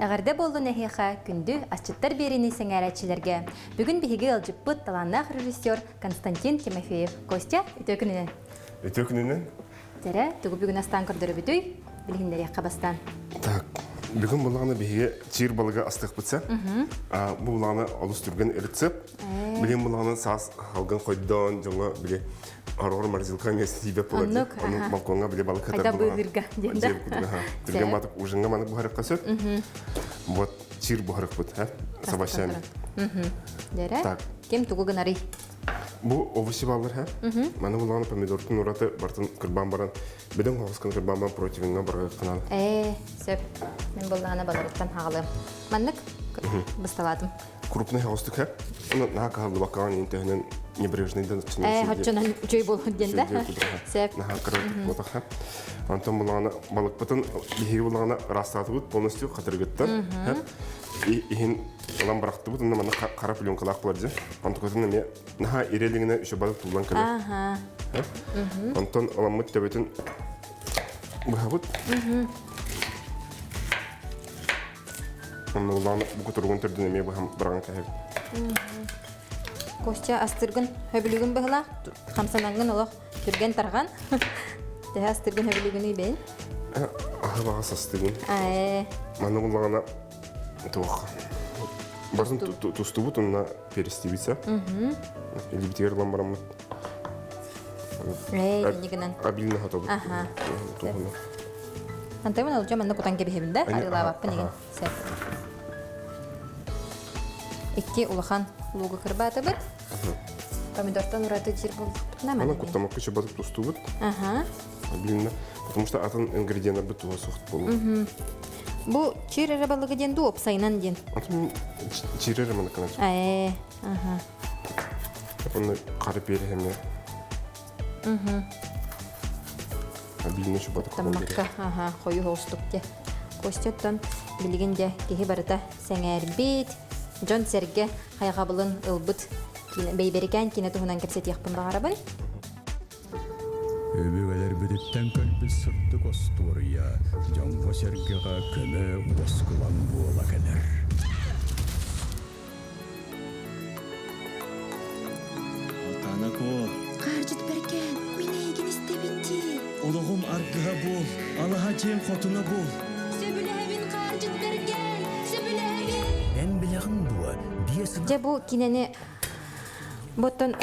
Эҕэрдэ буоллун эһиэхэ, күндү асчыттар биэриини сэҥээрээччилэргэ. Бүгүн биһиги ыалдьыппыт талааннаах режиссер Константин Тимофеев. Костя, үтүө күнүнэн. Үтүө күнүнэн. Дьэрэ, тугу бүгүн астаан көрдөрөбүтүй? Билиһиннэриэххэ бастаан. Так, бүгүн булаҕына биһиги чиир балыгы астыахпыт сэ. Бу булаҕына олус түргэн рецепт. Билин булаҕына саас халгын хойдоон дьоҥҥо били Орор морозилка миэстэтийбэт буолар дии. Ону балкоҥҥа били балык Хайда быыһыырга диэн да. Түргэн батык ужинҥа маннык буһарыкка сөп. Вот чир буһарыкпыт, ха? С овощами. Дэрэ. Так. Ким тугу гынарый? Бу овощи баллар, ха? Маны булаҕына помидортун ураты бартын кырбаан баран, бөдөҥ хоҕусканы кырбаан баран противенҥа барыаххынан. Ээ, сөп. Мин буллаҕына баларыттан хаҕалыам. Маннык бысталаатым. Крупный хоҕустук ха? Оны наһаа кыһаллыбаккаҕын иин төһөнөн небрежный да Ээ, хоччонон үчүгэй буолуон диэн да. Сөп. Наһаа кыратык буотаха. Онтон булаҕына балыкпытын биһиги булаҕына ыраастаатыбыт полностью хатырыгыттан. Иһин ылан бырахтыбыт, онно манна хара пленкалаах буолар дьэ. Онтукатын эмиэ наһаа ирэлиҥинэ үчүгэй балык туллан кэлэр. Онтон ыламмыт төбөтүн быһабыт. Онно улаан бу кутуругун төрдүн эмиэ быһан быраҕан кэһэбит. Костя астыргын хөбүлүгүн быһылаах, хамсанангын олох түргэн тарҕан. Төһө астыргын хөбүлүгүнүй бэйин? Аһы баҕа састыгын. Маны буллаҕына туох Барын тустубут онно перестибитсэ. Илибитигэр ылан бараммыт. Ээ, иннигинэн. Обильно хотобут. Аха. Антон олдьо манна кутан кэбиһэбин да, арыылаабаппын игин. Сөп. Икки улахан луугу кырбаатыбыт. Помидортан ураты жир буллахпытына Аны куттамакка чабатык тустубут. Аха. Обильно. Потому что атын ингредиенттарбыт туһа суох болу. Бу чир эрэ балыгы диэн дуу, опсайынан диэн? Атын чир эрэ манакана. Ээ, аха. Оны қары переһеме. Обильно чубатык. Таммакка, аха, хойу хоустук де. Костяттан билигин де киһи барыта сэҥээрбит, дьон-сэргэ хайҕабылын ылбыт бэйбэрикээн киинэ туһунан кэпсэтиэхпин баҕарабын. Өбүгэлэрбититтэн кэлбит сырдык остуоруйа дьоҥҥо-сэргэҕэ көмө уоскулаҥ буола кэлэр. Алтана Куо. Хаардьыт бэркээн, мин эйигин истэбин дии. Олоҕум аргыһа буол, алаһа дьиэм хотуна буол. Сөбүлэһэбин, Хаардьыт бэркээн, сөбүлэһэбин. Эн билэҕин дуо, биэс Дьэ бу кинини боттон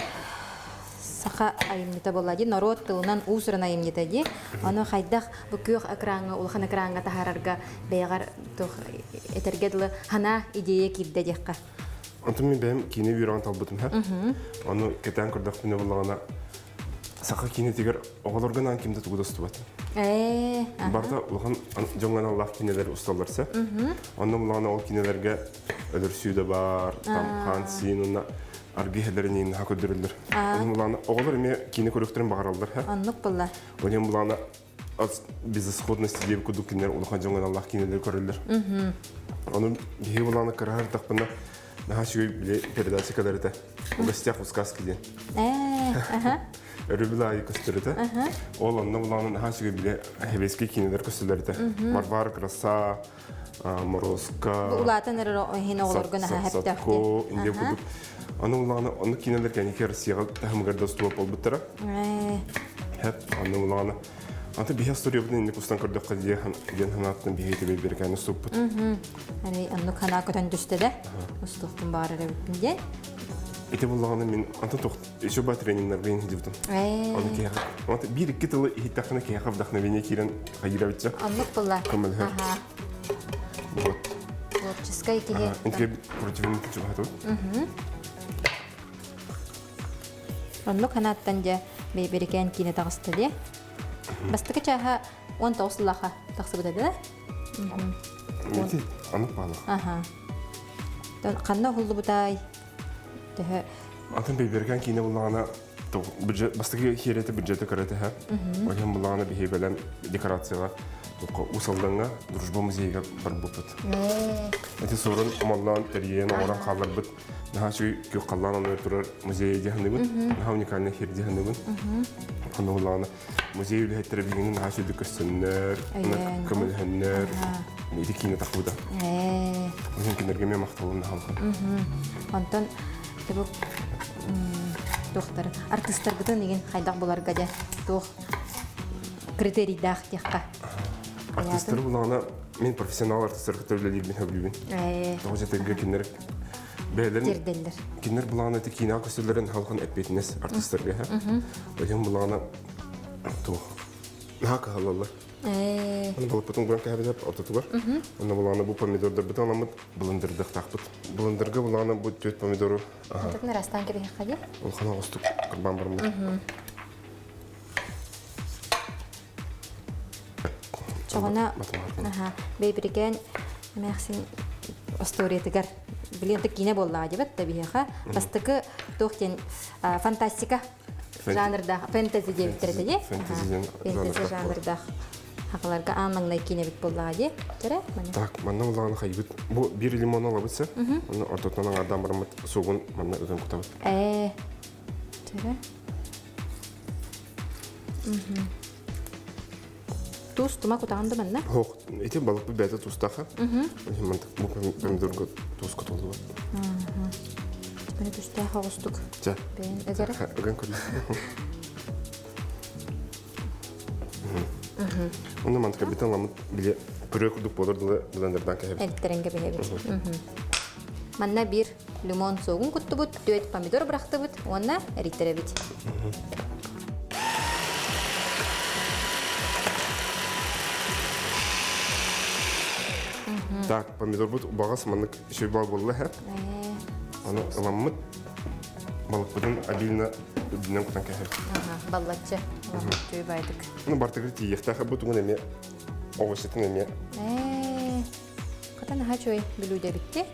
саха айымньыта буолла дии, норуот тылынан уус-уран айымньыта дии. Ону хайдах бу күөх экраҥҥа, улахан экраҥҥа таһаарарга бэйэҕэр туох этэргэ дылы ханаа идея киирдэ диэххэ. Онтон мин бэйэм киинэ үөрэҕин талбытым һэ. Ону кэтээн көрдөхпүнэ буоллаҕына саха киинэтигэр оҕолорго анаан ким да тугу да устубат. Ээ, Барыта улахан дьоҥҥо аналлаах киинэлэр усталлар сэ. Онно буллаҕына ол киинэлэргэ өлөрсүү да баар, там хаан сиин уонна аргы иһэллэрин наһаа көрдөрөллөр. Онон буллаҕына оҕолор эмиэ киинэ көрүөхтэрин баҕараллар һэ. Оннук буолла. Онон буллаҕына от безысходности диэбит курдук кинилэр улахан дьоҥҥо аналлаах киинэлэри көрөллөр. Ону биһиги булааны кыраһар тахпына наһаа үчүгэй били передача кэлэр этэ. В гостях у сказки диэн. Өрөбүл аайы көстөр этэ. Ол онно булааны наһаа үчүгэй били хевейский киинэлэр көстөллөр этэ. Варвара Краса, Морозко. Бу улаатан эрэр иһин оҕолорго наһаа хэптөөх Садко, Индия курдук. Аны улааны онно киинэлэр кэнники Россияҕа таһымыгар да устубап буолбуттара. Хэп, аны улааны Аты биһи остуоруйабытын инник устан көрдөххө диэн санааттан биһиги тебе берекэни уступпут. Ани оннук санаа көтөн түстэ да устуохпун баҕарар эбиппин диэн. Ити буллаҕына мин антон туох еще ба трениннарга иһдибитим. Оны киһиэхэ вот биир икки тылы иһиттэххинэ киһиэхэ вдохновение киирэн хайыырабытча. Оннук буолла. Көмөлөһөр. Вот. Творческай киһи. Интиге противник чугаһатыбыт. Оннук ханааттан дьэ бэйбэрикээн киинэ таҕыста диэ. Бастакы чааһа 19 сыллаха тахсыбыта да? Ити анық баалах. Аха. Ханна уһуллубутай? Төһө Атын бэйбэрикээн киинэ буллаҕына бюджет бастакы хиэрэтэ бюджеты көрөтө һэ. Ол иһин буллаҕына биһи бэлэм декорацияға. Уус Алдаҥҥа Дружба музейыгар барбыппыт. Ити суорун омоллоон тэрийэн оҥорон хаалларбыт наһаа үчүгэй күөх халлаан оннугар турар музей дьаһаныбын. Наһаа уникальный хир дьаһаныбын. Онно буллаҕына музей үлэһиттэрэ биһигини наһаа үчүгэй көрсөннөр, көмөлөһөннөр, ити киинэ тахпыта. Мин кинилэргэ эмиэ махталым наһаа улахан. Онтон бу туохтары артыыстаргытын игин хайдах буларга дьэ туох критерийдаах диэххэ. Артыыстары булаҕына мин профессионал артыыстары кытта үлэлиирбин сөбүлүүбүн. Тоҕо дьэтэргэ кинилэр бэйэлэрин Тиэрдэллэр. Кинилэр булаҕына ити киинэҕэ көстөллөрүн халхан эппиэтинэс артыыстарга һэ. Өйүн булаҕына туох наһаа кыһаллаллар. Аны балыкпытын уган кэһэбит ортотугар. Онно булаҕына бу помидордарбытын аламмыт былындырдыахтаахпыт. Былындырга булаҕына бу түөрт помидору Антон ырастаан кэбиһиэххэ дии. Улахан оҕустук кырбаан бараммыт. Чоҕуна бэйбирикээн эмээхсин остуоруйатыгар билиэн киинэ буоллаҕа диэбэт да биһиэхэ бастакы туох диэн фантастика жанрдаах фэнтези диэбиттэр этэ дии фэнтези жанрдаах хахаларга аан маҥнай киинэбит буоллаҕа дии тэрэ так манна улаҕаны хайбыт бу биир лимон алабыт сэ онно ортотунан аҥаардаан бараммыт сугун манна ыган кутабыт ээ тэрэ Туус тума кутаҕын да манна? Һох, ити балыкпыт бэйэтэ туустаах. Мантык бу помидорга туус кутуллубат. Маны тустаах оҕустук. Чэ. Бэйэн эгэрэ. Ыган көрү. Онно мантыка битен ламыт биле пюре курдук буолар дылы блендердан кэһэбит. Элтэрэн кэбиһэбит. Манна биир лимон суогун куттубут, түөт помидор бырахтыбыт уонна эрийтэрэбит. Так, помидорбут убаҕас маннык сүбэ буолла һэ. Аны ыламмыт балыкпытын обильно үрдүнэн кутан кэһэбит. Баллаччы. Түй байдык. Ну, бартыгыр тиийиэхтээх бу тугун эмиэ овощетын эмиэ. Хата наһаа үчүгэй бүлүүдэ битти.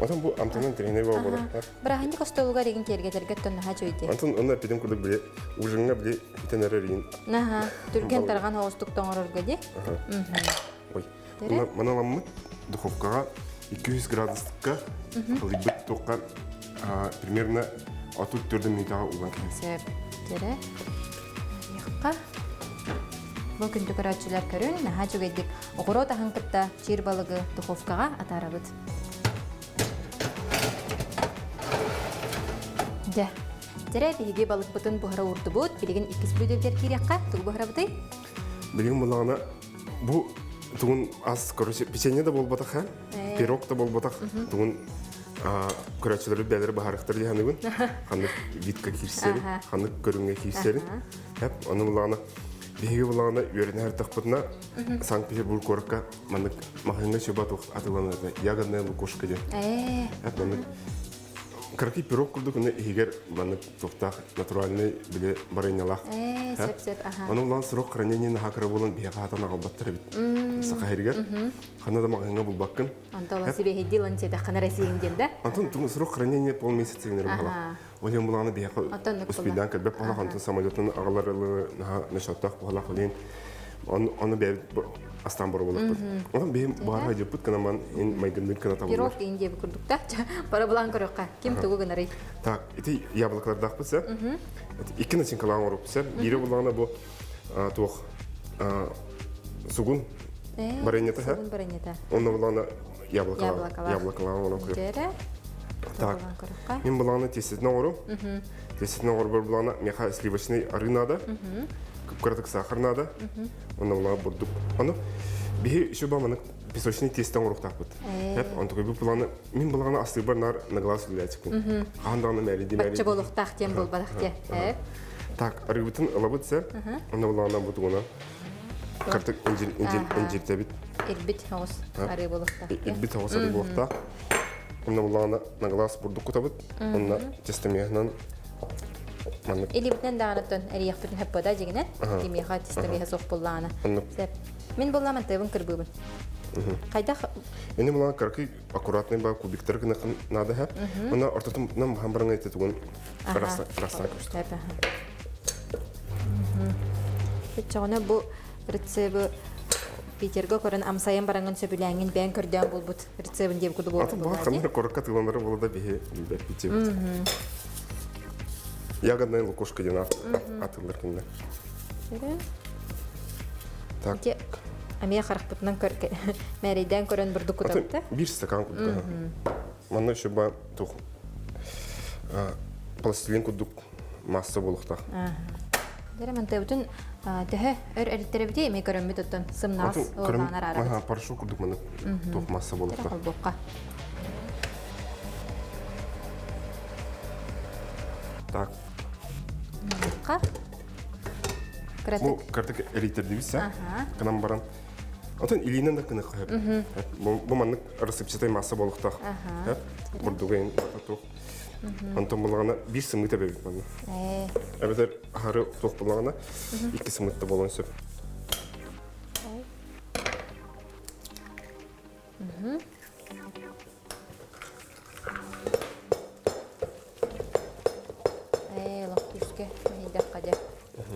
Отон бу амтанын тренер буолар. Бырааһынньык остуолугар игин киэргэтэргэ оттон наһаа үчүгэй. Антон онно эппитим курдук били ужиҥҥа били итен эрэр иин. Наһаа түргэн тарҕан оҕустук тоҥорорго ди. Ой. Маналаммыт духовкаҕа 200 градуска халыйбыт туохха примерно 34 минутаҕа уган кэһин. Сөп. Дьэрэ. Яхха. Бу күндү көрөөччүлэр көрүн, наһаа үчүгэйдик оҕуруот аһын кытта чиир балыгы духовкаҕа атаарабыт. Дьэ, дьэрэ биһиги балыкпытын буһара уурдубут. Билигин иккис бүлүүдэлэр киириэххэ. Тугу буһарабытый? Билигин буллаҕына бу тугун ас короче печенье да буолбатах ха, пирог да буолбатах тугун көрөөччүлэри бэйэлэрэ баһарыахтар дии саныыбын. Ханнык видка киирсэрин, ханнык көрүҥҥэ киирсэрин. Эп, ону буллаҕына биһиги буллаҕына үөрэнэ сырыттахпытына Санкт-Петербург куоракка маннык маҕаһыыҥҥа чуба туох атыыланар ягодная лукошка диэн. Эп, маннык кыракый пирог курдук уну иһигэр маннык туохтаах натуральный били барыанньалаах. Сөп сөп аха. Ону улаан срок хранения наһаа кыра буолан биһиэхэ хатан аҕалбаттар эбит. Саха сиригэр. Ханна да маҕаһыыҥҥа булбаккын. Онтон сибиэһэйдии ылан сиэтэххинэ Россияҥ диэн да? Антон срок хранения полмесяца гынар баһала. Ол иһин булааны биһиэхэ успейдаан кэлбэт буолах, онтон самолетун аҕалар наһаа насчеттаах буолах олин ону бэйэбит астаан бороболоппут. Онон биһим баара дьыппыт кынаман ин майгыннык кына табыллар. Пирог индия курдукта. Бара булан көрөххө. Ким тугу гынарый? Так, ити яблокалардаахпыт сэ. Икки начинкалаан оҥороппут сэ. Биири буллаҕына бу туох сугун барынньата сэ. Сугун барынньата. Онно буллаҕына яблокалаах. Яблокалаах оҥорон көрүөх. Так, мин булааны тестетин оҥорум. Тестетин оҥорбор булаана миэхэ сливочный арыы наада, кып-кыратык сахар наада, онно булаана бурдук. Ону биһи еще ба маннык песочный тесто оҥоруохтаахпыт. Хеп, онтукай бу планы мин булааны астыырбар наар на глаз үлэлээчикпин. Хаһан даҕаны мээри димээри. Бачча буолуохтаах диэн буолбатах диэ. Так, арыыбытын ылабыт сэ. Онно булаана бутугунан картык инжир инжир инжиртэбит. Ирбит оҕус арыы буолуохтаах. Ирбит оҕус арыы буолуохтаах. Онно буллаҕына на глаз бурдук кутабыт. Онно тестомеһынан маннык. Илибитинэн даҕаныттан эрийэхпитин хөппөдө дьигинэн. Кимиэхэ тестомеһа суох буллаҕына. Сеп. Мин буллааман тыабын кырбыыбын. Хайдах Ини булаан кыракый аккуратный ба кубиктар гына надо ха. Онно ортотун нам бахан баран тугун растан көстө. Чоҕуна бу рецебы. Питерга көрөн амсайан бараҥын сөбүлээҥҥин бэйэҥ көрдөөн булбут рецебин диэбит курдук буолар Атын буоллаҕа баар дии. ханна корокка тылланара буола да биһи билбэппит. Ягодная лукошка диэн атыллар кинилэр. Так. Ити эмиэ харахпытынан көр мээрэйдээн көрөн бурдук Атын кутабыт да? биир стакан курдук. Манна еще ба тух пластилин курдук масса буолуохтаах. Дэрэ мантыбытын төһө өр эриттэрэбити эмиэ көрөммүт оттон сымнаҕас уоллаан араарабыт. Порошок курдук маны туох масса буолуохтаах. Холбуохха. Так. Ха. Бу кыртык эрийтэрдибит сэ. Кынан баран Отон илиинэн да кыны хөп. Бу маннык рассыпчатай масса буолуохтаах. Бурдугайын туох. Онтон булаҕына биир сымыыт эбэбит манна. Эбэтэр аһары туох булаҕына икки сымыытта буолуон сөп. Ээ, олох күүскэ мэһийдэххэ дьэ.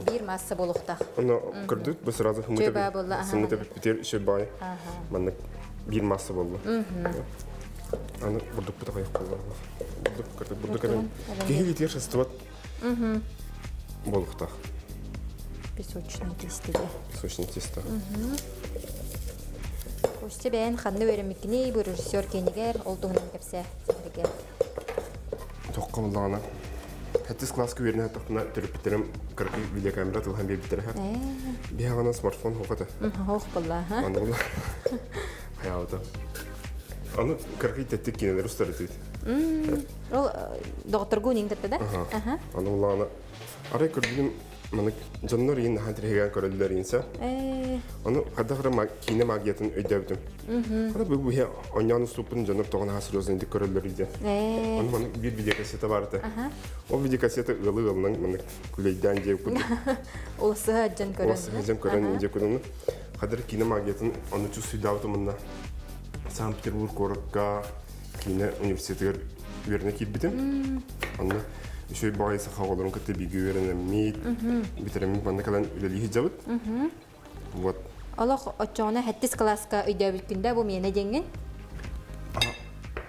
Биир масса буолуохтаах. Оно көрдүт, бу сразу Чөй баа буолла, аха. сымыта бүппүтэр үчүгэй баай. Маннык биир масса буолла. Аны бурдукпут аҕыйах буолла. Бурдук көрдүк, бурдук Бурдугун киһи илиитигэр сыстыбат буолуохтаах. Песочный тесто дии. Песочный тесто. Костя бэйэн ханна үөрэммиккиний, бу режиссер киэнигэр, ол туһунан кэпсээ, сэһэргээ. Тоққа буллаҕына Хэттис класска үөрэнэ тохтуна төрөппүттэрим кыракый видеокамера тылһан биэрбиттэрэ. Биһаҕана смартфон хоқота. Хоох буолла, ха? Аны буолла. Хайаабыта. Аны кыракый тэттик кинилэр устарытыт. Ол доҕотторгу униҥ да? Аха. Аны буллаҕына арай көрдүм Маннык дьоннор иин наһаа тириһигээн көрөллөр инсэ. Ону хайдах эрэ киинэ магиятын өйдөөбүтүм. Хата бу бу онньоон уступпун дьоннор тоҕо наһаа серьезно көрөллөр диye. Ону маннык биир видеокассета бар этэ. Ол видеокассета ыалы ыалынан маннык күлэйдээн диэ курдук. Улассыһа дьон көрөн. Улассыһа дьон көрөн диэ курдук. Хадыр киинэ магиятын ону чувствуйдаабытым мунна Санкт-Петербург куоракка киинэ университетыгар үөрэнэ киирбитим. Онно үчүгэй баҕайы саха оҕолорун кытта бииргэ үөрэнэммит, бүтэрэммит манна кэлэн үлэлии сылдьабыт. Вот. Олох оччоҕуна сэттис кылааска өйдөөбүткүн да бу миэнэ диэҥҥин?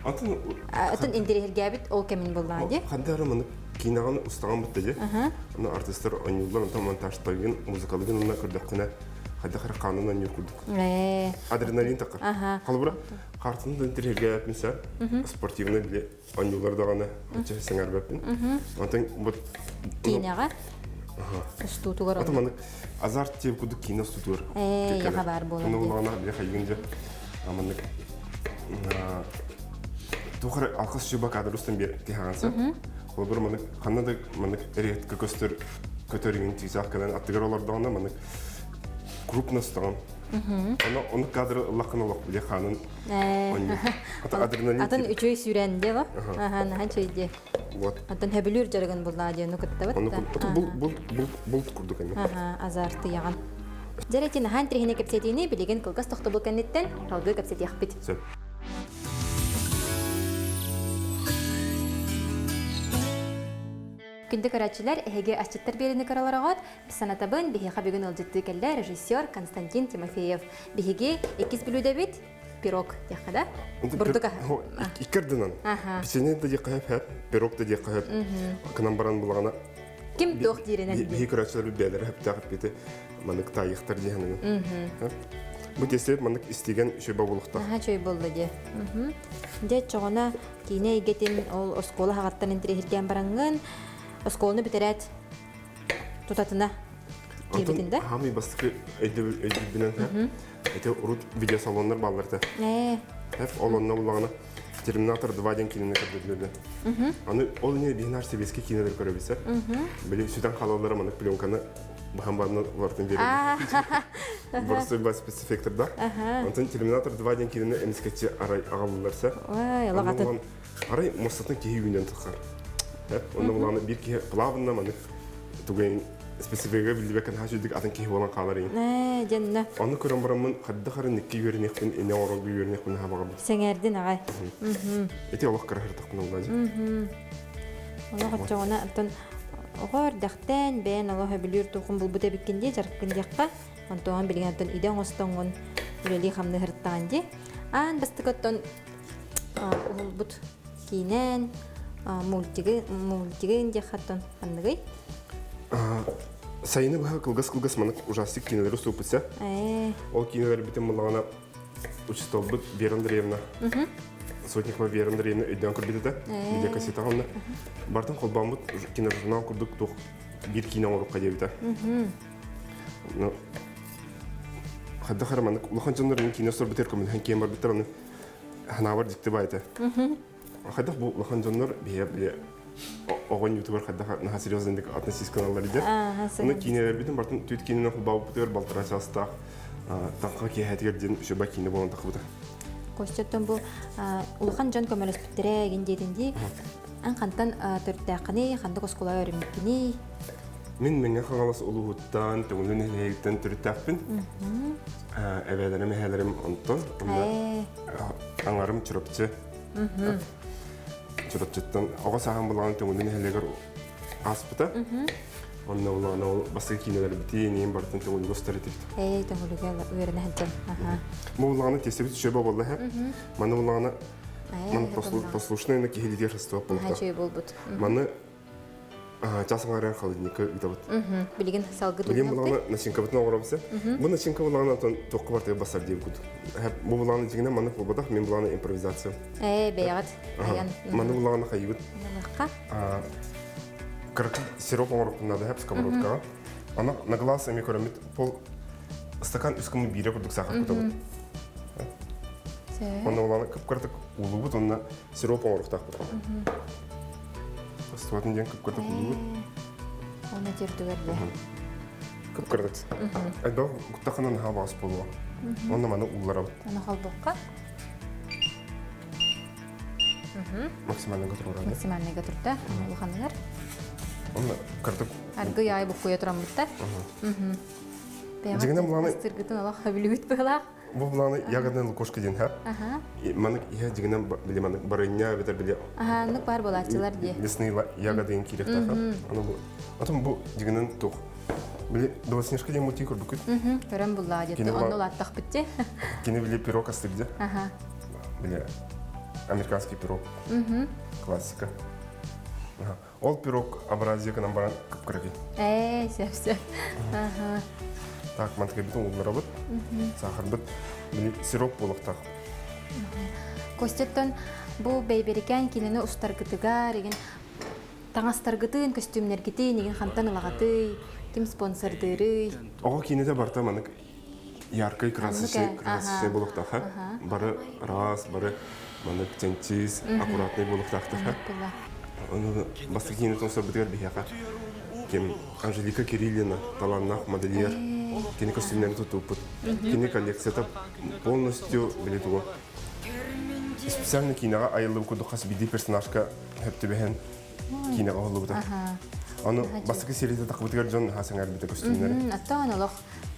Атын Атын интэриэһиргээбит ол кэмин буллаҕа дии. Ханна эрэ маннык киинэҕин устаҕын бытта дии. Аны артистар оонньууллар, онтон монтажтаргын, музыкалыгын уонна көрдөххүнэ хайдах эрэ хаанын оонньуур курдук. Адреналин тахар. Холобура, Хартын да интэриэһиргээбиппин сэ. Спортивный били оонньуулар даҕаны оччо сэҥээрбэппин. Онтон вот Киинэҕэ устуутугар Аты маннык азарт диэн курдук киинэ устуутугар. Ээ, яха баар буолар. Онно буллаҕына били хайгын дьэ маннык туох эрэ алхас чуба кадр устан биэр тиһаҕан сэ. Холобур маннык ханна да маннык эриэткэ көстөр көтөр иҥин чыычаах кэлэн аттыгар олордоҕуна маннык крупно устаҕын. Ону ону кадры ыллаххына олох били хаанын онньу. Ата адреналин Атын үчүгэй сүүрэн диэ ба? Аха, наһаа үчүгэй диэ. Вот. Атын хөбүлүүр дьарыгын буллаа диэ, ону кыттабыт Ону да. бул бул бул бул курдук эми. Аха, азартыйаҕын. Дьэ ити наһаа интэриэһинэй кэпсэтиини билигин кылгас тохтобул кэнниттэн салгыы кэпсэтиэхпит. Сөп. Күндү көрөөччүлэр, эһиги асчыттар биэриини көрөлөрөҕүт. Санатабын, биһиэхэ бүгүн ыалдьыттыы кэллэ режиссер Константин Тимофеев. Биһиги иккис бүлүүдэбит пирог диэххэ да? Бурдук аһа. Икки ардынан. Печенье да диэххэ сөп, пирог да диэххэ сөп. Кынан баран булаҕына Ким туох дииринэн. Биһи көрөөччүлэр бэйэлэрэ сөптөөх эппити маннык таайыахтар дии саныыбын. Бу тиэстэбит маннык истигэн үчүгэй буолуохтаах. Наһаа үчүгэй буолла дии. Дьэ, чоҕуна киинэ эйгэтин ол оскуола хаҕаттан интэриэһиргээн бараҥҥын, оскуоланы бүтэрээт тутатына киирбитин да? Хаамый бастакы өйдөбүлбүнэн ити урут видеосалоннар бааллар этэ. Хеп ол онно буллаҕына Терминатор 2 диэн кинини көрдөрдүлэр. Аны ол не биһинар советский кинолар көрөбүсэ. Били сүтэн хаалаллара маннык пленканы баһан барна улартын биэрэр. Борсуй ба спецэффекторда. Онтон Терминатор 2 диэн кинини эмискэччи арай аҕаллыларса. Ой, алаҕатын. Арай муостатын киһи үүнэн тахсар. Онно булааны биир киһи плавно маннык тугайын спецэффега биллибэккэ наһаа сүүрдүк атын киһи буолан хаалар иин. Ээ, дьэннэ. Ону көрөн бараммын хайдах эрэ никки үөрэниэхпин, ини оҥорорго үөрэниэхпин наһаа баҕарбын. Сэҥээрдин аҕай. Ити олох кыраһыртахпын уллаа Олох оччоҕуна оттон оҕо эрдэхтэн бэйэн олох өбүлүүр туохун булбут эбиккин дии дьарыккын диэххэ. Онтуоҕун билигин оттон идэ оҥостоҥҥун. үлэлии-хамныы сырыттаҕын дии. Аан бастакыттан уһулбут киинэн мультигы мультигы диэххаттан ханныгый? Сайыны быһа кылгас-кылгас маннык ужастик киинэлэри устубуппут Ол киинэлэрбитин буллаҕына учууталбыт Вера Андреевна Сотникова Вера Андреевна өйдөөн көрбүт этэ. Видеокассетаҕа онно бартын холбооммут киножурнал курдук туох биир киинэ оҥорукка диэбитэ. Ну, хайдах эрэ маннык улахан дьоннор киинэ сорбутер көмөлөһөн киэн барбыттар аны ханаабар дьикти баай этэ. Хайдах бу улахан дьоннор биһиэ били оҕон ютубер хайдах наһаа серьезныйдык относись гыналлар дии. Оны киинэлэрбитин бартын түт киинэнэн холбообуппутугар балтараа чаастаах таҥха киэһэтигэр диэн үчүгэй киинэ буолан тахсыбыта. Костяттан бу улахан дьон көмөлөспүттэрэ эгин диэтин дии. Ан хантан төрүттээххиний, ханнык оскуолаҕа үөрэммиккиний? Мин Мэҥэ Хаҥалас улууһуттан, Төҥүлү нэһилиэгиттэн төрүттээхпин. Эбээлэрим, эһээлэрим онтон. Аҥарым Чурапчы. Чурапчыттан оҕо сааһым булаан Төҥүлү нэһилиэгэр ааспыта. Онно булаан ол бастакы киинэлэрбитин, иин барытын Төҥүлүгэ устар этибит. Эй, Төҥүлүгэ үөрэнэ сылдьан. Бу булааны тиэстэбит үчүгэй буолла һэ. Маны булааны маны послушный на киһилитигэр сыстыбат буолуохтаах. Үчүгэй буолбут. Маны час аҥаарыгар холодильникка ыытабыт. Билигин салгы Билигин булааны начинкабытын оҥоробут. Бу начинка булааны онтон туохха бартыгар басар диэбит курдук. Бу булааны дьиҥинэн маннык буолбатах, мин булааны импровизация. Ээ, бэйэҕит айан. Маны булааны хайыбыт. Кыракый сироп оҥоруохпун наада һэп сковородкаҕа. Аны на глаз эми көрөммүт пол стакан үс гыммыт биирэ курдук сахар кутабыт. Онно улаана кып-кыратык уулуубут уонна сироп оҥоруохтаахпыт. Астыбатын диэн кып-кыратык уулуубут. Оны тердүгэр де. Кып-кыратык. Элбэх куттахына наһаа баас буолуо. Онно маны уулларабыт. Оны холбуохха. Максимальныйга туруорабыт. Максимальныйга турда. Улаханыгар. Онно кыратык Аргый аай буккуйа тураммыттар. Дьиҥинэн булааны Астыргытын олох хөбүлүбүт быһылаах. Бу булааны ягодный лукошка диэн ха. Маннык иһэ дьиҥинэн били маннык барынньа эбэтэр били Аха, оннук баар буолааччылар дии. Лесные ягоды диэн киириэхтээх. Аны бу Отон бу дьиҥинэн туох били Белоснежка диэн мультик көрбүккүт? Көрөн буллаа диэт. Онно улааттахпыт дии. Кини били пирог астык дии. Били американский пирог. Классика. Ол пирог абразия гынан баран кып-кыракый. Ээ, сөп сөп. Так, мантыкайбытын уулларабыт. Сахарбыт били сироп буолуохтаах. Костяттан бу бэйбэрикээн кинини устаргытыгар, игин таҥастаргытын, көстүүмнэргитин игин хантан ылаҕытый, ким спонсордыырый? Оҕо киинэтэ барыта маннык яркай красочный красочный буолуохтаах. Бары раас, бары маннык чэнчис, аккуратный буолуохтаахтар. Ону бастакы киинэ тоҥсорбутугар биһиэхэ ким Анжелика Кириллина талааннаах модельер кини көстүүмнэрин тутууппут. Кини коллекцията полностью били тугу специально киинэҕэ айыллыбыт курдук хас биирдии персонажка сөп түбэһэн киинэҕэ оһоллубута. Ону бастакы серията тахыбытыгар дьон наһаа сэҥээрбитэ көстүүмнэри. Оттон олох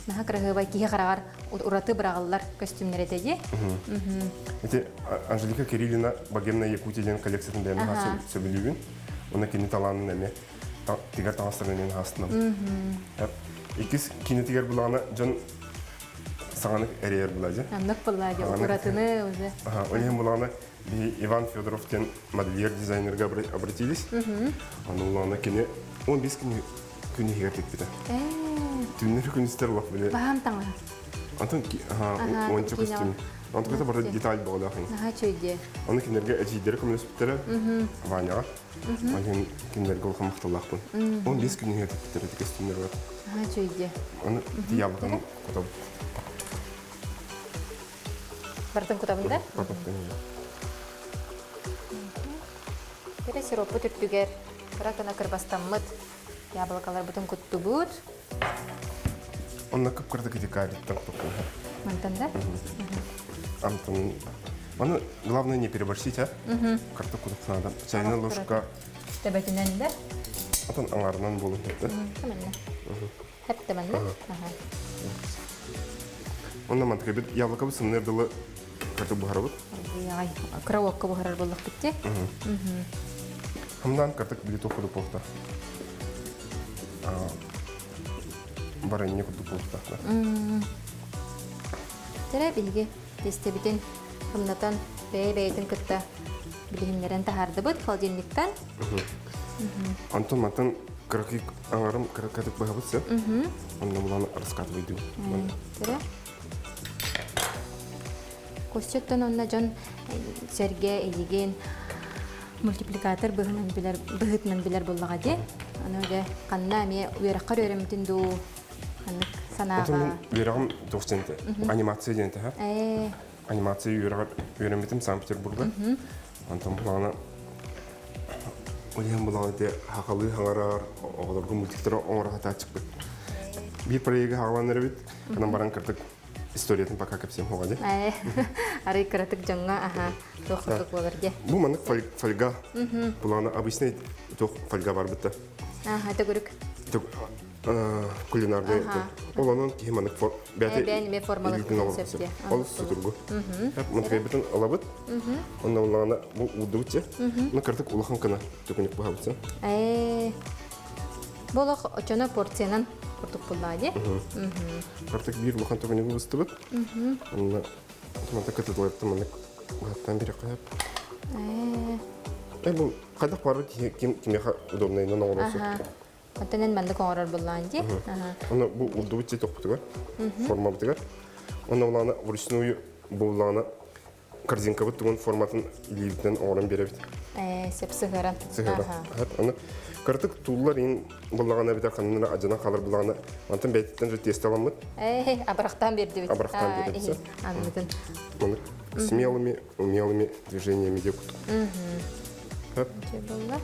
наһаа кыраһыабай киһи хараҕар ураты быраҕыллар көстүүмнэр этэ дии. Ити Анжелика Кириллина «Богемная Якутия» диэн коллекциятын бэйэм наһаа сөбүлүүбүн. Уонна кини талаанын эмиэ тигэр таҥастарын эмиэ наһаа Иккис киинэтигэр булаҕына дьон саҥаны эрийэр була дьэ. Аннык була дьэ, уратыны уже. Ол иһин булаҕына Иван Федоров диэн модельер-дизайнерга обратились. Аны улаана кини 15 күн күн иһигэр тикпитэ. Түүннэр күнүстэр олох били. Баһаам таҥаһа. Антон уонча көстүүм. Онтуката бары деталь боҕолоох. Наһаа үчүгэй. Аны кинилэргэ эдьиийдэрэ көмөлөспүттэрэ Ваняҕа. Ол кинилэргэ улахан махталлаахпын. 15 күн иһигэр тикпиттэр ити көстүүмнэр бар. Наһаа үчүгэй. Аны тиийаабытын кутабыт. Бартын кутабын да? Кэрэ сироппут үрдүгэр кыра гына кырбастаммыт яблокаларбытын куттубут. Онно кып-кырдык ити карриттан кутуккун. Мантан да? Антон, Аны главное не переборщить, а? Карток кутук надо. Чайная ложка. Төбөтүнэн да? Атын аңарынан болун хепте. Тэмэннэ. Хептэмэннэ. Онно мантыкабыт яблокабыт сымныыр дылы карток буһарабыт. Ай, кыра уокка буһарар буоллахпыт дии. Хамнаан карток били туох курдук буолта. Баранья курдук буолта. Тэрэ биһиги тиэстэбитин хымнатан бэйэ-бэйэтин кытта билиһиннэрэн таһаардыбыт холодильниктан. Онтон мантан кыракый аҥарым кыракатык быһабыт сөп. Онно булан раскатывайдым. Тэрэ. Костяттан онно дьон сэргэ эйигин мультипликатор быһынан билэр быһыытынан билэр буоллаҕа дии. Аны дьэ ханна эмиэ үөрэххэр үөрэммитин дуу ханнык санааҕа Үөрэҕим туох диэн анимация диэн этэ. Анимация үөрэҕэр үөрэммитим Санкт-Петербурга. Онтон булаҕына ол иһин булаҕына ити хахалыы хаҥарар оҕолорго мультиктары оҥоро сатааччыкпыт. Биир проегы хаҕаланар эбит. Канан баран кыртык историятын пока кэпсиэм хоҕа дии. Арый кыратык дьоҥҥо аха туох курдук буолар дии. Бу маннык фольга. Булаҕына обычный туох фольга барбыта. Аха төгүрүк. Кулинарный. Ол онон киһи маннык бэйэтэ эмиэ формалык сөп. Ол судургу. Мантыкайбытын ылабыт. Онно улаҕана бу уурдубут че. Ну кыртык улахан кына төкүнүк быһабыт. Ээ. Бу олох очоно порциянан курдук буллаа дии. Кыртык биир улахан төкүнүгү быстыбыт. Онно манта кытылыттым маннык быһаттан бириэххэ. Ээ. Э бу хайдах бары ким кимиэхэ удобнайынан оҥоросу. Оттон эн маннык оҥорор буллаан дии. Онно бу урдубут дии тохпутугар, формабытыгар. Онно улаана вручную буллаана корзинкабыт тугун форматын илиибитинэн оҥорон биэрэбит. Ээ, сөп сыһыаран. Сыһыаран. Аны кыратык тууллар иин буллаҕына эбэтэр ханна адьанан хаалар буллаҕына мантан бэйэтиттэн же тиэстэ аламмыт. Ээ, абырахтаан биэрдибит. Абырахтаан биэрдибит. Аннытын. Маннык смелыми, умелыми движениями деп кутук. Буолла.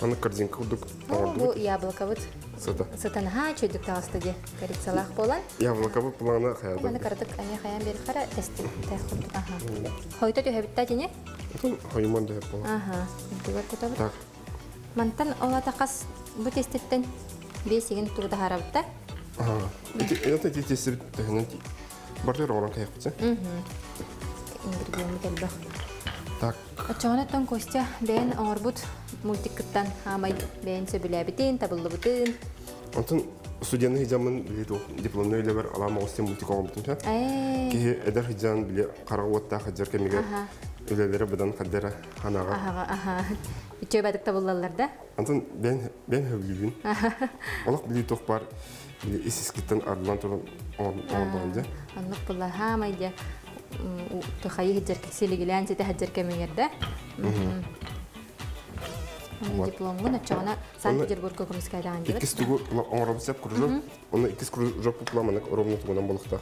Аны корзинка курдук Бу яблокобыт сыта. Сытан ха чөйдүк таҕыста дии. Корицалаах буолан. Яблокобыт плана хайада. Маны кыратык ане хайан бери хара тести курдук. Аха. Хойто түһэбитта тини? Хойуман дөһөп буолар. Аха. Үрдүгэр кутабыт. Так. Мантан олата хас бу теститтен бесигин тугу таһаарабытта? Аха. Ити это ти тестибит төһөнөн бартыр оҕорон кэйэхпит. Ингредиент элбэх. Так. Оччоҕуна Костя бэйэн оҥорбут мультиккыттан хаамай бэйэн сөбүлээбитин, табыллыбытын. Онтон студенты хыдьаммын били дипломный үлэбэр алаам оҕус мультик оҥорбутум сэ. Киһи эдэр хыдьан били хара уоттаах хадьар кэмигэр үлэлэрэ быдан хаддара ханаҕа. Аха, аха. Үчүгэй бадык табыллаллар да? Онтон бэн бэн хөбүлүүбүн. Олох били туох бар били ис искиттэн арыллан туран оҥорбоон дьэ. Оннук була хаамай дьэ тухайы хиджер силигилээн ситэ хиджер кэмигэр да. Дипломҥун оччоҕуна Санкт-Петербургка көмүскэлээн диэбит. Иккис тугу оҥоробут сеп кружок. Онно иккис кружок пупламанык ровно тугунан болохтаах.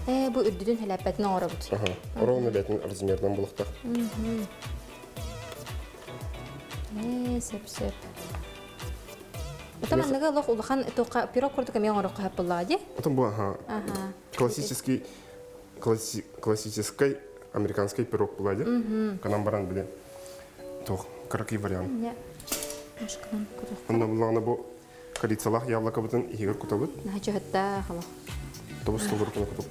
Ээ, бу үрдүтүн хэлээппэтин оҥоробут. Аха. Ровно бэтин размерынан болохтаах. Ээ, сөп-сөп. Отон манныгы олох улахан туохха пирог курдук эмиэ оҥороххо сөп буоллаҕа дии? Отон бу аха. Классический классический американский пирог була дии. Канан баран биле туох кыракый вариант. Онно буллаҕына бу корицалаах яблокобытын иһигэр кутабыт. Наһаа чөһөттөөх олох. Тобус толору кына кутуп.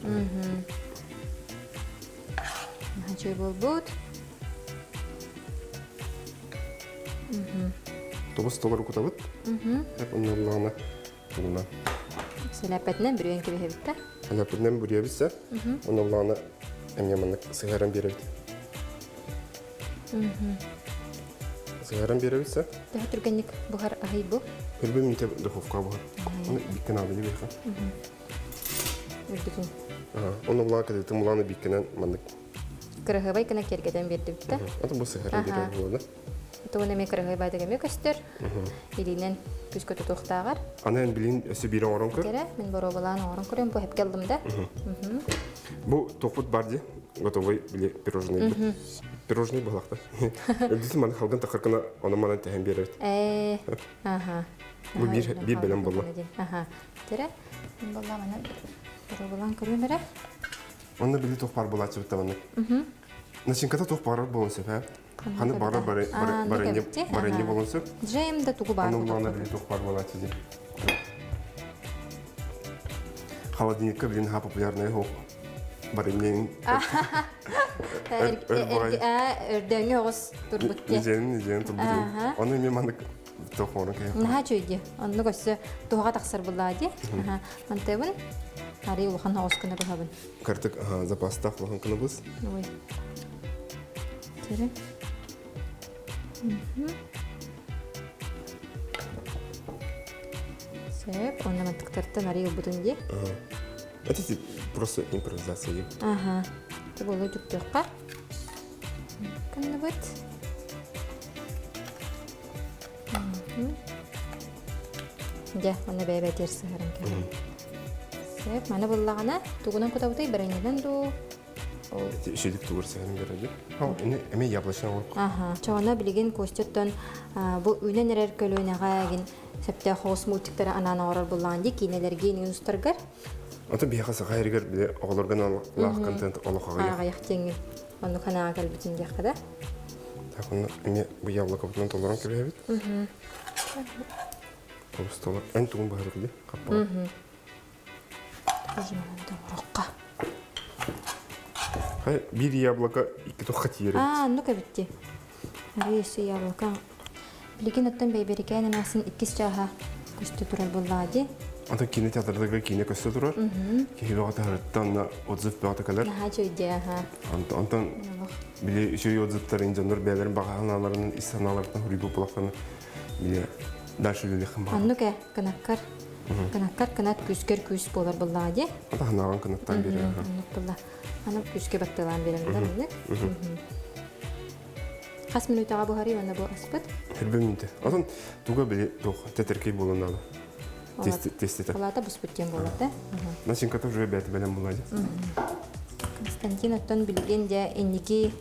Наһаа чөй буолбут. Тобус толору кутабыт. Онно буллаҕына тугуна. Сэлээппэтинэн бүрүйэн кэбиһэбит да? Сэлээппэтинэн бүрүйэбит сэ. Онно буллаҕына эмиэ маннык сыһыаран биэрэбит. Сыһыаран биэрэбит сэ. Төһө түргэнник буһар аһый бу? Үрбү мүнтэ духовка буһар. Оны биккен аады биэхэ. Үрдүтүн. Оны булаан кытытын булааны биккенен маннык Кыраһыабай гына киэргэтэн биэрдибит да. Аты бу сыһыаран биэрэр буолла. Тугун эмиэ кыраһыабай эмиэ көстөр. Илиинэн күскө тутуохтааҕар. Аны эн билин өссө биир оҥорон көр. Кэрэ, мин боруобалаан оҥорон көрөм, бу хэпке ыллым да. Бу тохпут бар дии, готовый били пирожный. Пирожный буолахта. Үрдүсүн маны халгын тахыркына ону манан тэһэн биэрэбит. Ээ, аха. Бу биир биир бэлэм буолла. Аха. Терэ, мин буолла манан боруобалаан көрүөм эрэ. Онно били туох баар буолааччыбыт маннык. Начинката туох баарар буолуон сөп, ээ? Ханнык баарар баранье буолуон сөп. Джем да тугу баар Аны улаана били туох баар буолааччы дии. Холодильникка билин ха популярный хоох баранье Өрдөҥҥө оҕус турбут дии. Ниженин ниженин турбут. Оны мен маннык туох оҥорон кэһиэххэ. Наһаа үчүгэй дии. Оннук өссө туһаҕа тахсар буллаа дии. Мантыбын. Арый улахан оҕус гына быһабын. Кырдык запастаах улахан гына быс. Ой. Терен. Сөп, онно мантыктартан арый ылбытын дии. Это просто импровизация дии. Ага. Это было түктөххө. Кынныбыт. Дьэ, манна бэйэ-бэйэтигэр сыһаран кэлэн. Сөп, маны буллаҕына, тугунан кутабытай, бараньынан дуу? Үчүгдүк тугур сыһарын көрөдү. Эми яблочный оҥорок. Аха. Чоҕуна билигин Костяттан бу үүнэн эрэр көлүөнэҕэ эгин сөптөөх оҕус мультиктары анаан оҥорор буллаҕын дии киинэлэргэ иҥин устаргар. Ото биһиэхэ саха эригэр бile оҕолорго аналлаах контент олох аҕыйах. Аҕыйах диэҥҥин. Оннук санааҕа кэлбитин диэххэ да. Так, онно эмиэ бу яблокобутунан толорон кэбиһэбит. Олус толор. Эн тугун баһарык дии хаппаҕа. Тоҥорохха. Хай, биир яблоко икки тохха тиийэр эбит. Аа, оннук эбит дии. Арыы өссө яблоко. Билигин оттон бэйбэрикээн эмээхсин иккис чааһа көстө турар буоллаҕа дии. Антон киинэ театрдарга киинэ көстө турар. Киһи бөҕө таһырыттан онно отзыв бөҕөтө кэлэр. Наһаа үчүгэй аха. Онтон били үчүгэй отзывтарын дьоннор бэйэлэрин баҕа санааларын ис санааларыттан хуруйбут буолахтарына били дальше үлэлиэххин баҕарар. Оннук ээ, кынаккар. Кынаккар кынат күүскэр күүс буолар буоллаҕа дии. Ата санааҕын кынаттаан биэрэр. Оннук буолла. Аны күүскэ баттыалаан биэрэн да маннык. Хас мүнүүтэҕэ буһарый уонна бу аспыт? Хэрбэ мүнүүтэ. Отон туга били туох тэтэркэй буолан наада. Тестете. Олата буспут диэн буолар да? Начинката уже бэйэтэ бэлэм буолла Константин оттон билигин дьэ инники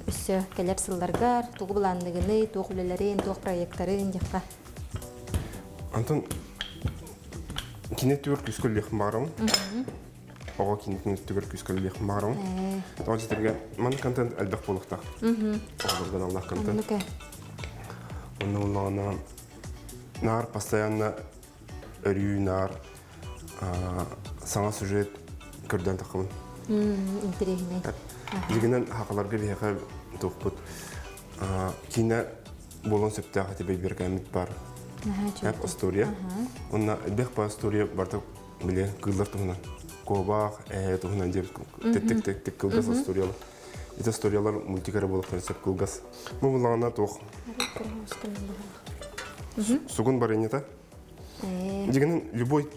өссө кэлэр сылларгар тугу былаанныгыный, туох үлэлэрин, туох проекттарын диэххэ? Антон кине түгэр күүскэ үллиэхпин баҕарабын. Оҕо кинитин өттүгэр күүскэ үлэлиэхпин баҕарабын. Тоҕо дьиэтэргэ маннык контент элбэх буолуохтаах. Оҕолорго аналлаах контент. Онно буоллаҕына наар постоянно өрүү наар саҥа сюжет көрдөөн таххабын. Интэриэһинэй. Дьигинэн хахаларга биһиэхэ туохпут киинэ буолуон сөптөөх этэ бэйбэркээммит бар. История. Онно элбэх по история барыта били кыыллар туһунан куобах ээ туһунан диэбит тэттик тэттик кылгас историялар ити историялар мультик эрэ буолуохтарын сөп кылгас бу буллаҕына туох сугун барынньата дьигинэн любой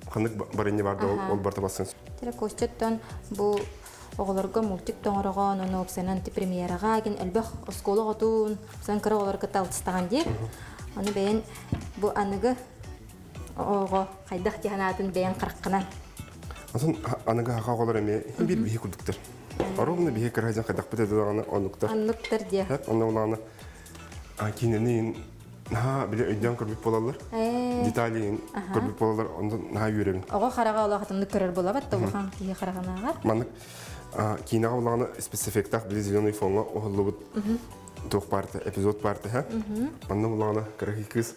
ханнык барынньа бар да ол барта бассын Тера Костяттан бу оҕолорго мультик тоҥороҕон ону опсанан ти премьераҕа гин элбэх оскуола оҕотун сан кыра оҕолор кытта алтыстаҕан диир ону бэйэн бу аныгы Оҕо хайдах дии санаатын бэйэҥ хараххынан. Атын аныгы хаха оҕолор эмиэ биир биһи курдуктар. Ровно биһи кыра дьон хайдахпыт этэ даҕаны оннуктар. Оннуктар диэ. Онно улаана киинэни наһаа били өйдөөн көрбүт буолаллар. Деталейин көрбүт буолаллар, онтон наһаа үөрэбин. Оҕо хараҕа олох атыннык көрөр буолабат да улахан киһи хараҕынааҕар. Маннык киинэҕэ улаҕана спецэффектаах били зеленый фоҥҥа уһуллубут туох парта, эпизод парта, Манна улаҕана кыракый кыыс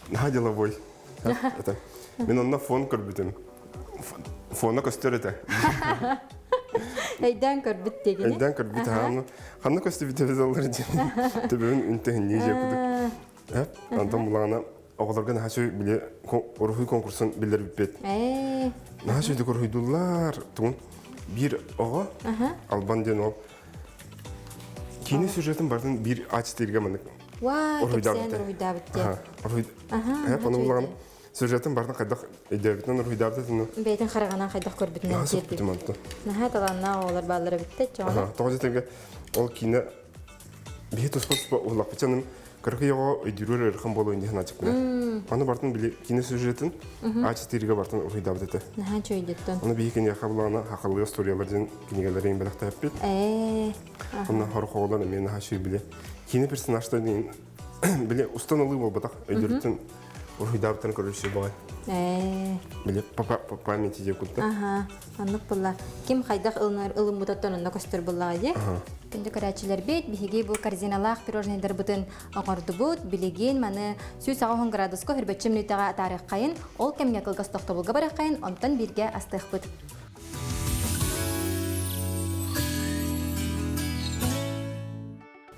Наһаа деловой. Это. Мин онно фон көрбүтүм. Фона көстөр этэ. Өйдөөн көрбүт дегини. Өйдөөн көрбүт хааны. Ханна көстүбүт эбизаллар диэн. Төбөбүн үнтөһүннии дьиэкудук. Антон булаана оҕолорго наһаа үчүгэй били уруһуй конкурсун биллэрбиппит. Наһаа үчүгэйдик уруһуйдууллар. Тугун биир оҕо Албан диэн ол киинэ сюжетын бартын биир А4-ге маннык Уа, кэпсээн уруһуйдаабыт диэн. Аха, ону булаҕын сюжетын бартын хайдах өйдөөбүтүнэн уруһуйдаабыт этин. Бэйэтин хараҕынан хайдах көрбүтүнэн тиэрдибит. Наһаа талааннаах оҕолор бааллар эбиттэ чоҕоно. Тоҕо дьэтэргэ ол киинэ биһи туспа туспа уһуллахпычаным кыракый оҕо өйдүүрүөр ыарахан буолуон диэн ачыкпына. Аны бартын били киинэ сюжетын А4-ге бартын уруһуйдаабыт этэ. Наһаа чөйдөттөн. Аны биһи киниэхэ булаҕына хахаллыы остуоруйалар диэн кинигэлэрин бэлэхтээппит. Ээ. Онно сорох оҕолор эмиэ наһаа үчүгэй били киинэ персонажтар диэн били устан ылыы буолбатах өйдөрүттэн уруһуйдаабыттарын көрөр баҕай. Ээ. Били по памяти диэн курдук. Аха, оннук буолла. Ким хайдах ылынар ылыммытыттан онно көстөр буоллаҕа дии. Күндү көрөөччүлэрбит, биһиги бу корзиналаах пирожнайдарбытын оҥордубут. Билигин маны 180 градуска хөрбөччү мүнүүтэҕэ атаарыаххайын, ол кэмҥэ кылгас тохтобулга барыаххайын, онтон бииргэ астыахпыт.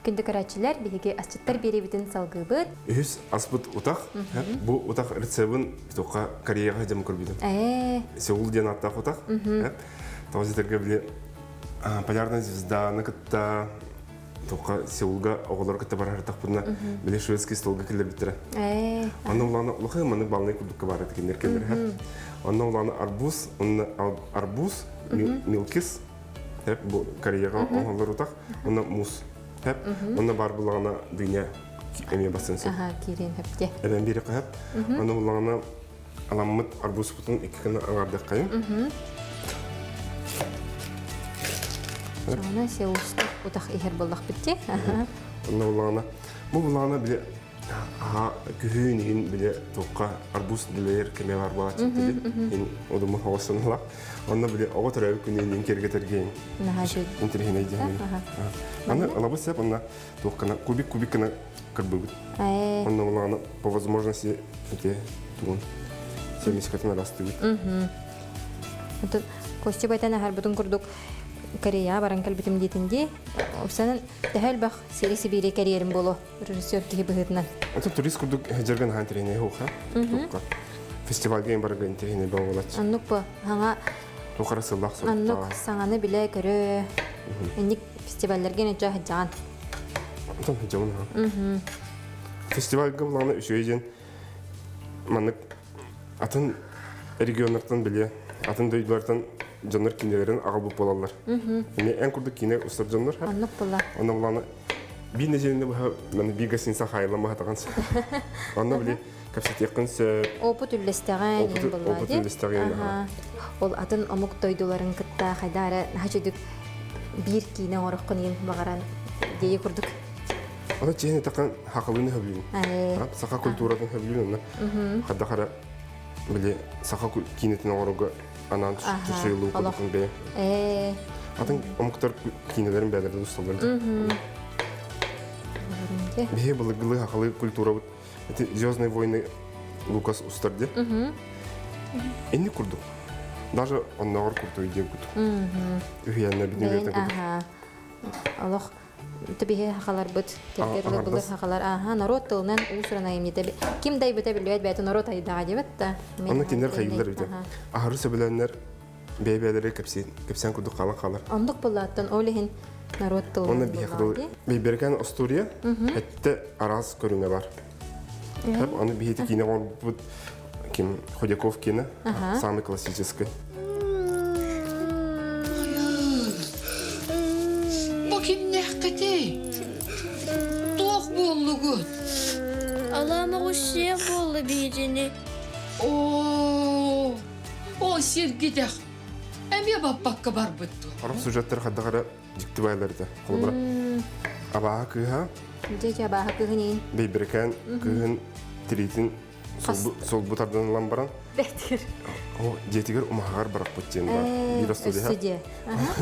Күндү көрөөччүлэр, биһиги асчыттар биэриибитин салгыыбыт. Үһүс аспыт утах. Бу утах рецебин тоққа Кореяға дем көрбүтүм. Сеул диэн ааттаах утах. Тоҕус этэргэ били полярная звезданы кытта тоққа Сеулга оҕолор кытта барар тахпытына били шведский столга киллэрбиттэрэ. Онно улаана улахан маннык балнай курдукка бар этикиннер келлер. Онно улаана арбуз, онно арбуз, милкис, бу Кореяға оҥоллор утах, онно мусс. Хеп, онно бар булаҕына дыня эмиэ бассын сөп. Аха, киирин хөпте. Эбэн бири хеп. Онно булаҕына аламмыт арбузпутун икки гына аҥардыаххайым. Сона сеуста утах иһэр буоллахпыт дии. Онно булаҕына бу булаҕына били күһүүн иһин били туохха арбуз дэлэйэр кэмэ бар буолааччы ин одуму хоҕоссаналах. Онно били оҕо төрөөбүт күнүн кергетергейин интеллигенэй диэн. Аны ылабыт сеп онно туохкана кубик кубик гына кырбыбыт. Онно булаҕына по возможности эти тугун семечкатын арастыыбыт. Костя байтан аһарбытын курдук Корея баран кэлбитим диэтин дии. Опсанан төһө элбэх сири Сибири кэрийэрим буолуо режиссер киһи быһыытынан. Это турист курдук жерган хаан тиринэ хуха. Фестивальга барга интиринэ болач. Оннук бу хаҥа Тухара сыллах Оннук саҥаны билэ көрө. Инник фестивалларга нече хаджаан. Там хаджаан ха. Фестивальга буланы үчүгэй маннык атын регионнартан биле, атын дойдулартан дьоннор кинилерин аҕалбыт буолаллар. Эми эн курдук кине устар дьоннор. Оннук була. Онно буланы биир нэдиэлэни быһа маны биир гостиница хаайылламаһа таҕан Онно били кэпсэтиэххин сөп. Опыт үллэстэҕин Опыт үллэстэҕин. Ол атын омук дойдуларын кытта хайда эрэ наһаа биир киинэ оҥороххун иин баҕаран диэйи курдук. Аны чиһин этакан хақылыны хөблүүн. Саха культуратын хөблүүн онно. Хадда хара били саха киинетин оҥорорго анаан тусуйулуу курдукун бэйэ. Атын омуктар киинелерин бээлэрин усталлар. Биһи былыргылыы хахалы культурабыт эти Звездные войны Лукас устар де. Энни курдук. Даже онноҕор курдук диэн курдук. Үһүйэннэр бүтүн курдук. Олох Түбиһи хахаларбыт, кэргэр былыр хахалар, аха, народ тылынан уус-уран айымньыта ким дайбыта билбэт бэйэтэ норуот айдаҕа диэбит да. Онно кинилэр хайыылар үтэ. Аһары сөбүлэннэр бэйэ-бэйэлэри кэпсээн курдук хаалан хаалар. Оннук буллааттан ол иһин народ тылынан Онно биһиэхэ Бэйбэрикээн остуоруйа эттэ араас көрүҥэ бар. Аны биһиэти киинэ оҥорбут ким Ходяков киинэ самый классический. Бу кимнээххитий? Туох буоллугут? Алаама сиэх буолла биһигини. Оо, ол сиргитэх. Эмиэ баппакка барбыт дуо? Орох сюжеттер хайдах эрэ дьикти баайлар этэ. Холобура, абааһы кыыһа Дьэ, абааһы кыыһын иин. Бэйбэрикээн кыыһын тириитин солбу тардан ылан баран Бэтир. О, дьиэтигэр умаһаҕар барахпыт диэн бар. Биир остуолуһа.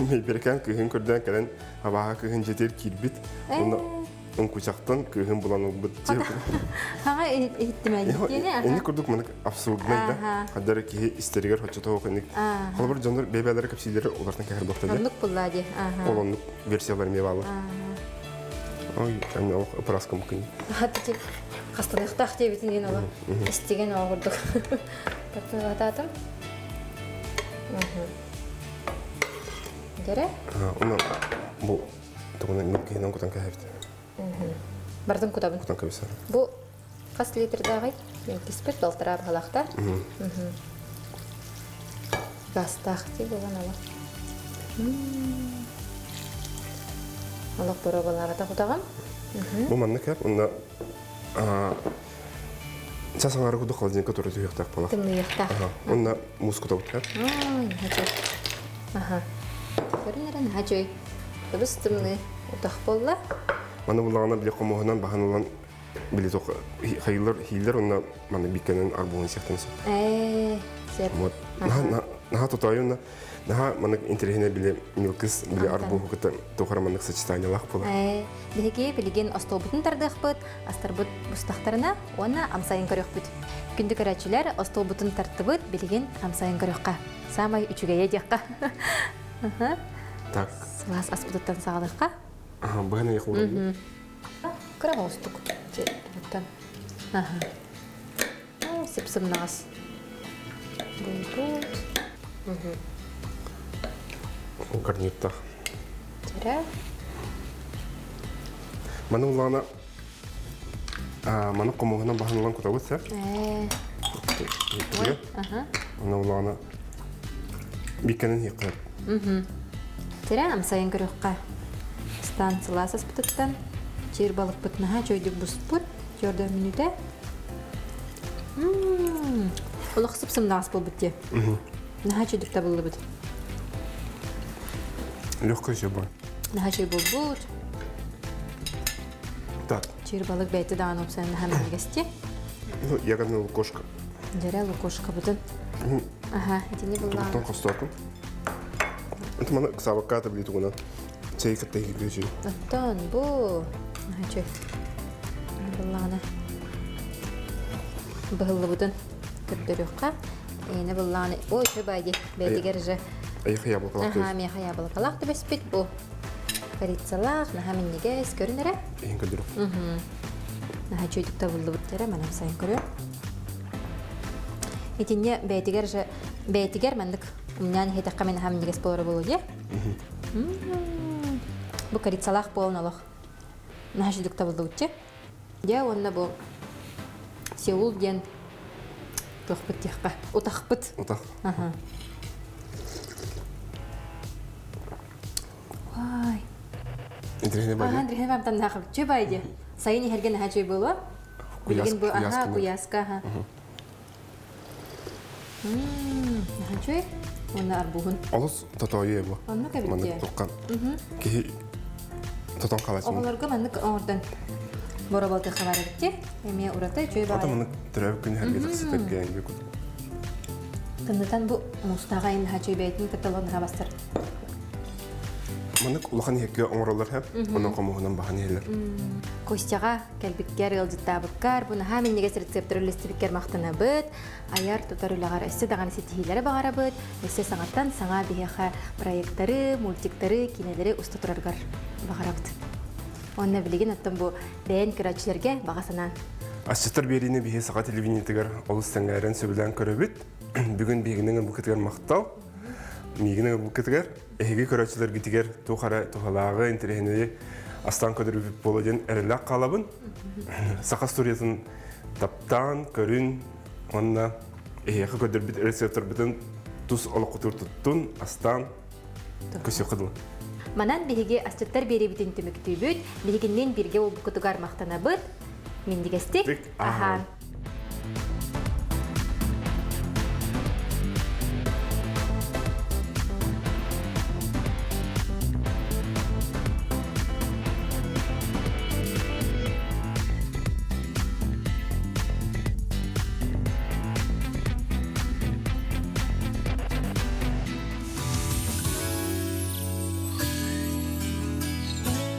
Бэйбэрикээн кыыһын көрдөөн кэлэн абааһы кыыһын дьиэтигэр киирбит. Уонна уҥкучахтан кыыһын булан ылбыт. Хаҥа иһиттимэ Инник курдук маннык абсурднай да. Хаддары киһи истэригэр хоччотоох инник. Холобур дьоннор бэйбээлэри кэпсиилэри олортон кэһэр буохта. Оннук булла ди. Ол оннук версиялар эмиэ баалар. Ой, эмне олох ыпыраска мукын. Хатти хастаныхтаах диэбитин диэн ола истиген оҕо курдук. Тартылатаатым. Дere? Оны бу тугунан милкиһинэн кутан кэһэбит. Бардым кутабын. Кутан кэбисэр. Бу хас литрдааҕый? Киспит балтараа баһалаахта. Гастаах дии буолан ала. Олох боруобалаабата кутаҕым. Бу маннык эп, онно час аҥаары курдук холодильникка тура түһүөхтээх буолар. Тымныйыахтаах. Онно муус кутабыт. Аха. Көрүн эрэ наһаа үчүгэй. Ыбыс тымныы утах буолла. Маны буллаҕына били хомуһунан баһан ылан били хайылар хиилэр онно маны биккэнэн арбуһун сиэхтэн сөп. Ээ, сөп. Вот. Наһаа тотоойун наһаа маннык интэриэһинэй били милкис били арбуһу кытта тухара маннык сочетаниелаах буолар. Ээ, биһиги билигин остуолбутун тардыахпыт, астарбыт бустахтарына уонна амсайын көрүөхпүт. Күндү көрөөччүлэр, остуолбутун тартыбыт, билигин амсайын көрүөххэ. Саамай үчүгэйэ диэххэ. Так. Сылаас аспытыттан саҕалыахха. Быһан эйэх уурабын. Кыра оҕустук. Туттан. Аха. Сып-сымнаҕас. Буолбут. Гарниттах. Тирэ. Маны улаана маны хомуһунан баһан ылан кутабыт сэр. Ээ. Аха. Аны улаана биккенен хиққыр. Тирэ амсайын көрүөххэ. Станциялаас аспытыттан чиир балыкпыт наһаа чөйдүк буспут. Төрдө мүнүүтэ. Олох сып-сымнаҕас буолбут дии. Наһаа чөйдүк табыллыбыт. Легкая все было. Наһаа чөй буолбут. Так. Чиир балык бэйти даҕаны упсан наһаа минньигэсти. Ну, ягодная лукошка. Дьэрэ лукошкабытын. Аха, итини буллаҕына. Тугуттан хостоотум. Это маны сабакка табли тугунан. Чэй кытта иһиллүүсү. Оттон бу наһаа чөй. Буллаҕына быһыллыбытын көрдөрүөххэ. Эйне буллаҕына ой чөй бай дии бэйэтигэр же Эйхэ яблокалаах Аха, миэхэ яблокалаах түбэспит бу. Корицалаах, наһаа минньигэс, көрүн эрэ. Иһин көрдөрүөх. Наһаа үчүгүйдүк табыллыбыт эрэ, манан сайын көрүө. Итиннэ бэйэтигэр же бэйэтигэр маннык умньаан иһитэххэ мин наһаа минньигэс буолара буолуо дии. Бу корицалаах буолан олох наһаа үчүгүйдүк табыллыбытчы. Дьэ уонна бу Сеул диэн туохпут диэххэ утахпыт. Утах. Аха. Вай. Интриһине Аха, байды. интриһине бамтан наахабыччы байды. Сайын иһэргэ наһаа үчүгэй буолуо. Билигин бу аха куйааска аха. Наһаа үчүгэй. Уонна арбуһун. Олус тотоойу бу. Оннук эбит Маннык туххан. Киһи тотон халасың. Оҕолорго маннык оҥордон бороболты хабар эбитти. Эмиэ ураты үчүгэй Ата баҕайы. маннык төрөөбүт күн иһэргэ тахсытарга кут. Тымнытан бу муустааҕа наһаа үчүгэй бэйэтин кытта наһаа бастар. Маннык улахан иһиккэ оҥороллор һэп, онон хомуһунан баһан иһэллэр. Костяҕа кэлбиккэр, ыалдьыттаабыккар, бу наһаа минньигэс рецептэр үллэстибиккэр махтанабыт. Айар тутар үлэҕэр өссө даҕаны ситиһиилэри баҕарабыт. Өссө саҥаттан саҥа биһиэхэ проекттары, мультиктары, киинэлэри уста тураргар баҕарабыт. Уонна билигин оттон бу бэйэн көрөөччүлэргэ баҕа санаан. Асчыттар биэриини биһи саха телевидениетыгар олус сэҥээрэн сөбүлээн көрөбүт. Бүгүн биһигини ыҥырбыккытыгар махтал. Миигин ыҥырбыккытыгар эһиги көрөөччүлэргитигэр туох эрэ туһалааҕы, интэриэһинэйи астаан көрдөрбүт буола диэн эрэллээх хаалабын. Саха студиятын таптаан, көрүн уонна эһиэхэ көрдөрбүт рецепторбытын тус олоххутугар туттун, астаан көсүөххэ дылы. Манан биһиги асчыттар биэриибитин түмүктүүбүт. Биһигинниин бииргэ буолбуккутугар махтанабыт. Минньигэстик аһаан.